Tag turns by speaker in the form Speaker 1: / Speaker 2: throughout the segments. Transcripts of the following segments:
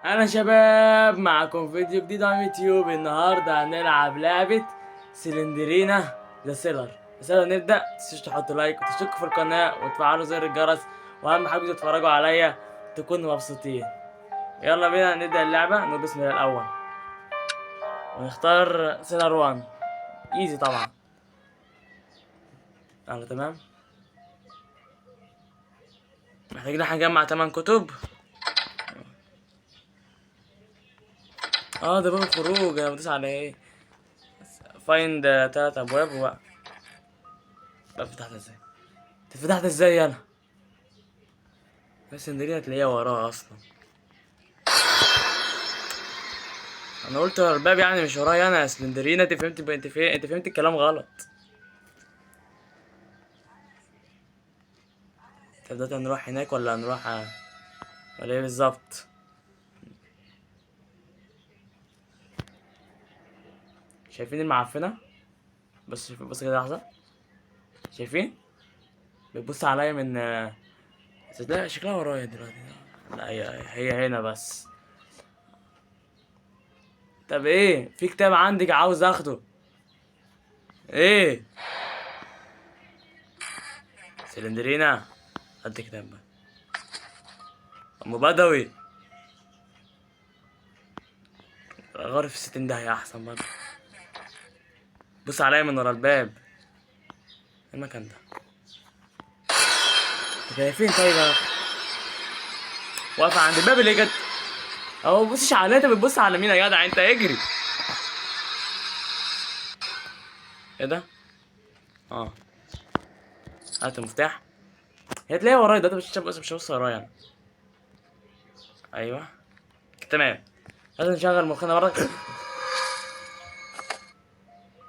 Speaker 1: انا شباب معكم فيديو جديد على يوتيوب. النهارده هنلعب لعبه Slendrina The Cellar. بس قبل ما نبدا متنسوش تحطوا like وتشتركوا في القناة وتفعلوا زر الجرس، واهم حاجة تتفرجوا عليا تكونوا مبسوطين. يلا بينا نبدا اللعبة. نقول بسم الله الاول ونختار cellar 1 easy طبعا. يلا تمام، محتاجين احنا نجمع 8 كتب. ده باب الخروج، انا بدوس على ايه؟ find 3 ابواب و باب فتحت ازاي؟ اتفتحت ازاي؟ يلا بس Slendrina هتلاقيها وراها اصلا. انا قلت ورا الباب يعني مش ورايا انا يا Slendrina. انت فهمت، انت فهمت الكلام غلط. طب دلوقتي هنروح هناك ولا هنروح ولا ايه بالظبط؟ شايفين المعفنة؟ بس بص كده لحظة، شايفين؟ بتبص عليا من، بس لا شكلها ورايا دلوقتي. لا هي هنا بس. طب ايه؟ في كتاب عندك عاوز اخده. ايه؟ Slendrina هات كتاب بقى. ام بدوي غرف الستين ده هي احسن برضه. بص عليا من ورا الباب. ايه المكان ده؟ انت فين؟ طيب واقفة عند الباب اللي جت اهو. بصش عليا، انت بتبص على مين يا جدع؟ انت اجري. ايه ده؟ هات المفتاح. هي تلاقيها ورايا ده، مش هبص ورايا انا. ايوه تمام، لازم نشغل مخنا برضك.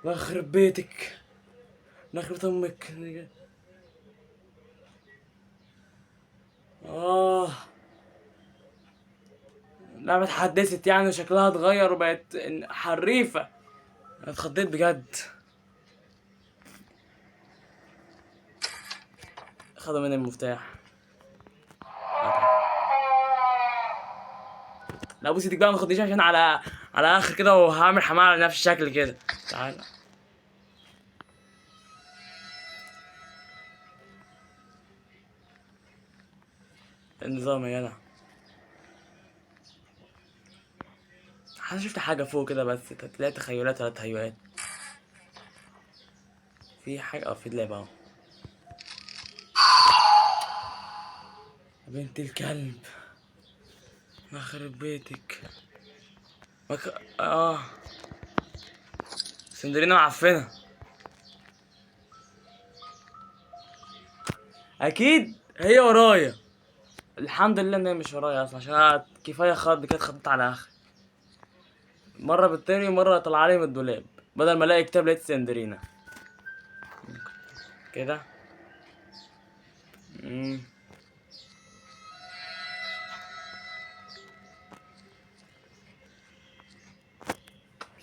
Speaker 1: الله يخرب بيتك، الله يخرب بيت امك. لعبة اتحدثت يعني وشكلها اتغير وبقت حريفة. انا اتخضيت بجد. خدوا مني المفتاح. لا بص ايدك بقى ما تاخدنيش عشان على اخر كده، وهعمل حمام على نفس الشكل كده. تعالى النظام يا جدع. حاسس شفت حاجة فوق كده بس تلاقي تخيلات ولا تهيؤات. في حاجة، في دلاب اهو. بنت الكلب يخرب بيتك. Slendrina معفنة اكيد هي ورايا. الحمد لله ان هي مش ورايا اصلا، عشان انا كفاية خض كده، اتخضيت على اخر مرة بالتاني ومرة طلع لي من الدولاب. بدل ما الاقي كتاب لقيت Slendrina كده.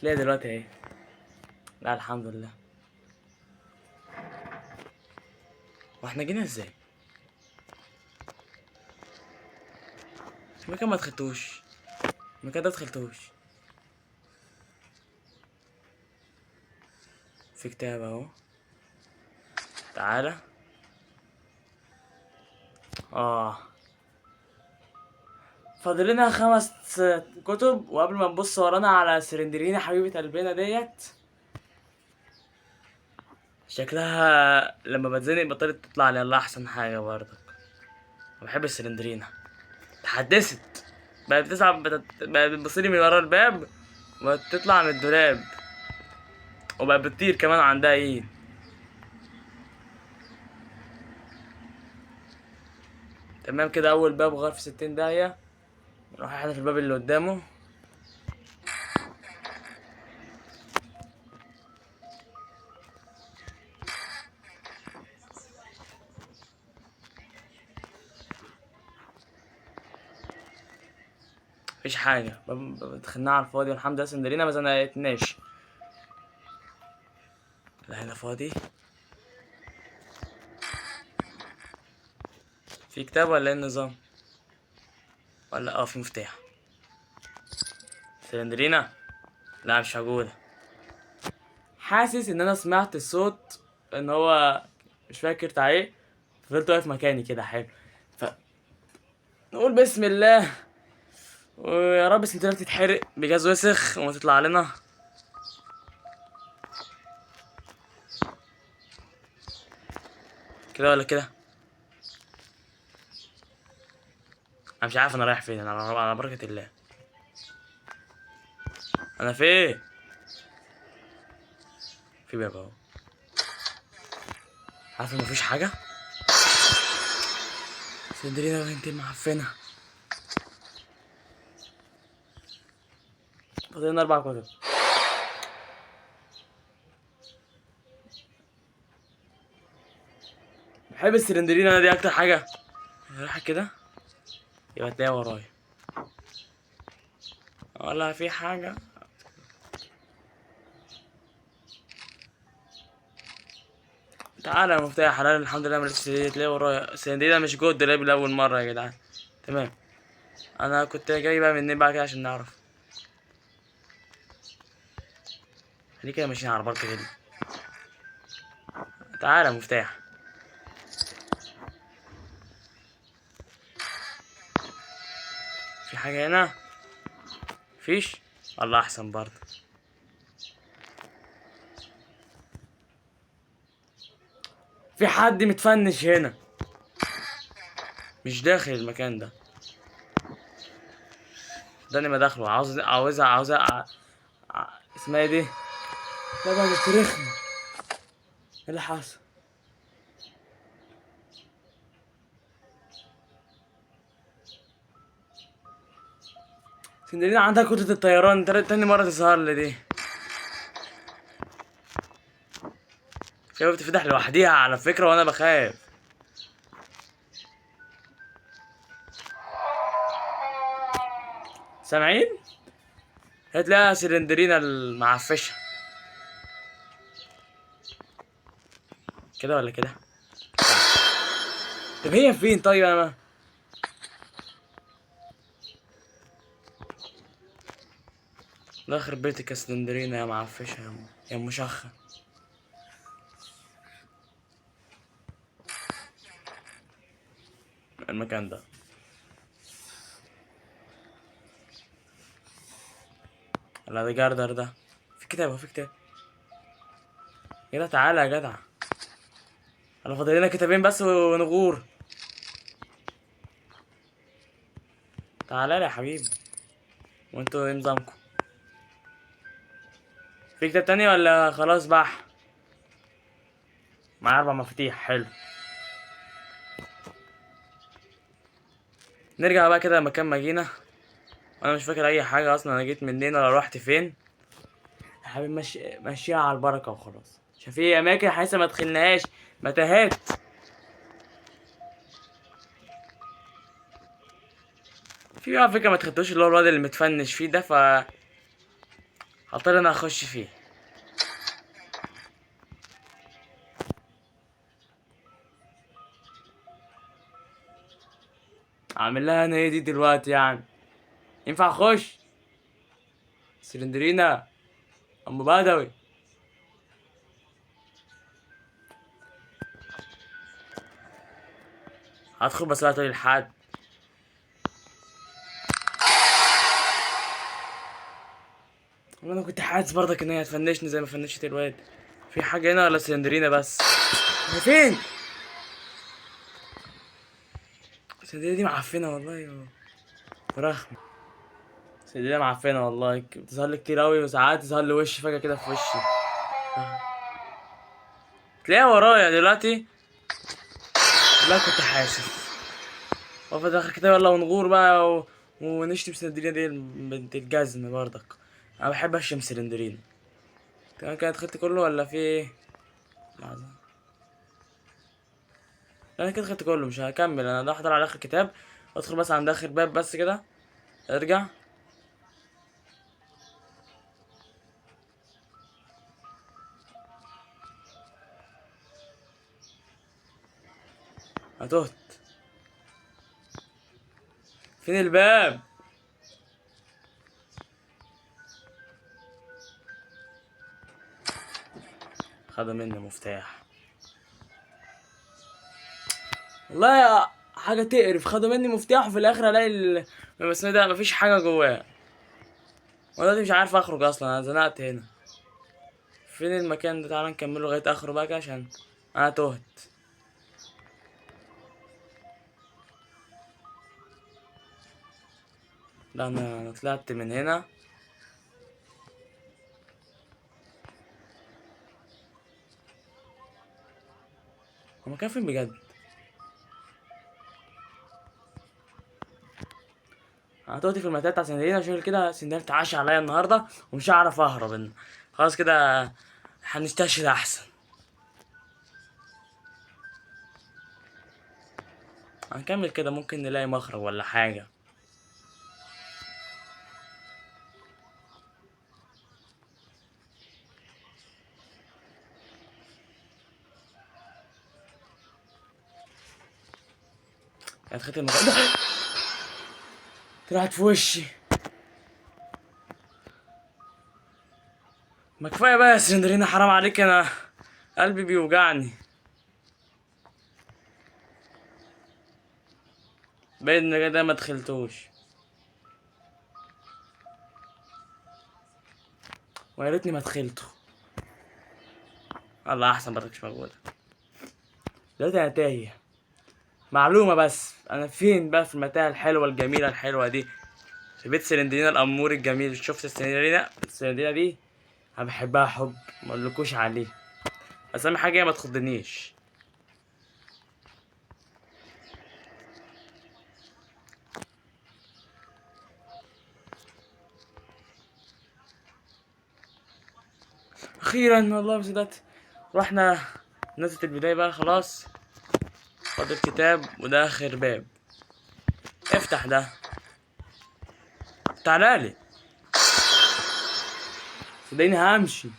Speaker 1: تلاقي دلوقتي اهي. لا الحمد لله. واحنا جينا ازاي؟ المكان ما دخلتوش، المكان ده دخلتوش. في كتاب اهو، تعالى. فاضل لنا 5 كتب. وقبل ما نبص ورانا على Slendrina حبيبة قلبنا ديت، شكلها لما بتزنق بطلت تطلع لي. الله احسن حاجة برضك. ما بحب ال Slendrina. اتحدثت بقت بتسعى، بقت بتبص لي من ورا الباب وتطلع من الدولاب، وبقت بتطير كمان عندها ايد. تمام كده، اول باب غير في 60 داهية. نروح احنا في الباب اللي قدامه. مفيش حاجة، دخلناها على الفاضي والحمد لله Slendrina ما زنقتناش. لا هنا فاضي. في كتاب ولا ايه النظام؟ ولا في مفتاح. سلندرينا؟ لا مش موجودة. حاسس ان انا سمعت الصوت ان هو مش فاكر بتاع ايه، فضلت واقف مكاني كده. حلو، ف نقول بسم الله، ويا رب سلندرينا تتحرق بجاز وسخ وما تطلع لنا. كده ولا كده؟ انا مش عارف انا رايح فين. انا على بركة الله. انا فين؟ في باب اهو. عارف ان مفيش حاجة؟ سندرينا بنت المعفنة. فاضلنا 4 كتب. بحب السلندرينا انا دي اكتر حاجة. رايحة كده يبقى تلاقيها ورايا. ولا في حاجة. تعالى يا مفتاح حلال. الحمد لله ما لقيتش تلاقي ورايا. السلندرينا مش جود ده لأول مرة يا جدعان. تمام، أنا كنت جاي بقى منين بقى كده عشان نعرف. خليك كده ماشيين على البركة كده. تعالى يا مفتاح. في حاجة هنا؟ مفيش؟ الله أحسن برضه. في حد متفنش هنا، مش داخل المكان ده. ده انا ما داخله. عاوزها اسمها ايه دي؟ لا بقى بنت رخمة. ايه اللي حصل؟ سندرينا عندها كتلة الطيران، تاني مرة تظهر لي دي. شباب بتفتح لوحديها على فكرة وانا بخاف. سامعين؟ هتلاقيها سلندرينا المعفشة. كده ولا كده؟ طب هي فين طيب؟ انا ما الله يخرب بيتك يا سلندرينا يا معفشة يا مشخة. المكان ده لا ده جاردر ده. في كتاب، هو في كتاب. يا جدع تعالى يا جدع، انا فاضل لنا كتابين بس ونغور. تعالى لي يا حبيبي. وانتوا ايه نظامكم؟ في كتاب تاني ولا خلاص بح؟ معايا 4 مفاتيح. حلو، نرجع بقى كده مكان ما جينا. انا مش فاكر اي حاجه اصلا، انا جيت منين ولا رحت فين. يا حبيبي ماشيها على البركه وخلاص، عشان في اماكن حاسه ما دخلناهاش، متاهات. في على فكره ما تخدوش اللي هو الواد اللي متفنش فيه ده، ف هضطر انا اخش فيه. اعمل لها انا ايه دي دلوقتي يعني؟ ينفع اخش؟ سلندرينا ام بدوي. هدخل بس لا تقولي لحد. انا كنت حاسس برضك ان هي هتفنشني زي ما فنشت الواد. في حاجه هنا ولا سلندرينا بس؟ هي فين؟ سلندرينا دي معفنه والله ورخمه. سلندرينا معفنه والله، بتظهر لي كتير قوي، وساعات تظهر لي وش فجاه كده في وشي. تلاقيها ورايا دلوقتي. لا كنت حاسس. وقف داخل كده يلا ونغور بقى ونشتم سلندرينا دي بنت الجزم برضك. انا بحب اشتم سلندرينا. تمام كده دخلت كله ولا في ايه؟ لحظة. لا انا كده دخلت كله، مش هكمل. انا هحضر على اخر كتاب، ادخل بس عند اخر باب بس كده ارجع. هتهت. فين الباب؟ خدوا مني مفتاح. والله يا حاجة تقرف، خدوا مني مفتاح وفي الاخر الاقي بس ده مفيش حاجة جواه. وانا دلوقتي مش عارف اخرج اصلا، انا زنقت هنا. فين المكان ده؟ تعالى نكمله لغاية اخره بقى كده عشان انا تهت. لا انا طلعت من هنا. هو مكان فين بجد؟ انا تهت في المتاهة بتاع سندرينا، عشان كده سندرينا اتعشى عليا النهارده ومش هعرف اهرب. خلاص كده هنستشهد احسن. هنكمل كده، ممكن نلاقي مخرج ولا حاجة. دخلت المكان ده طلعت في وشي. ما كفاية بقى يا سندرينا، حرام عليك، انا قلبي بيوجعني. باين ان ده ما دخلتوش، ويا ريتني ما دخلته. الله احسن برضك مش موجودة دلوقتي. انا تايه. معلومة بس، انا فين بقى في المتاهة الحلوة الجميلة الحلوة دي؟ في بيت سلندرينا الامور الجميل. شفت سلندرينا؟ سلندرينا دي انا بحبها حب ما اقولكوش عليه، بس اهم حاجة ما تخضنيش. اخيرا والله ما صدقت رحنا نزلت البداية بقى. خلاص فاضل كتاب وده اخر باب. افتح ده، تعالى لي صدقني همشي.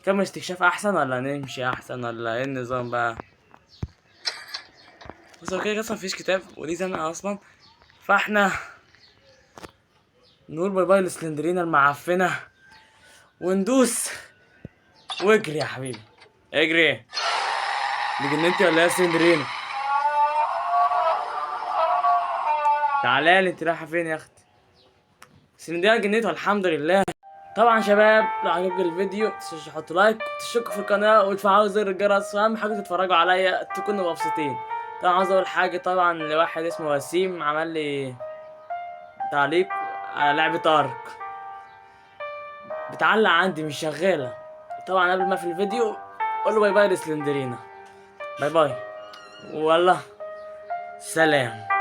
Speaker 1: كمل استكشاف احسن ولا نمشي احسن ولا ايه النظام بقى؟ بس هو كده اصلا مفيش كتاب ودي زنقه اصلا، فاحنا نقول bye bye لسلندرينا المعفنه وندوس واجري يا حبيبي اجري. دي جننتي ولا ايه يا سلندرينا؟ تعالى لي، انت رايحة فين يا اختي؟ سلندرينا جننتها الحمد لله. طبعا شباب لو عجبكم الفيديو متنسوش تحطوا like وتشتركوا في القناة وتفعلوا زر الجرس، واهم حاجة تتفرجوا عليا تكونوا مبسوطين. طبعا عاوز اقول حاجة، طبعا لواحد اسمه وسيم عمل لي تعليق على لعبه ارك بتعلق عندي مش شغالة. طبعا قبل ما في الفيديو قول له bye bye لسلندرينا، bye bye والله سلام.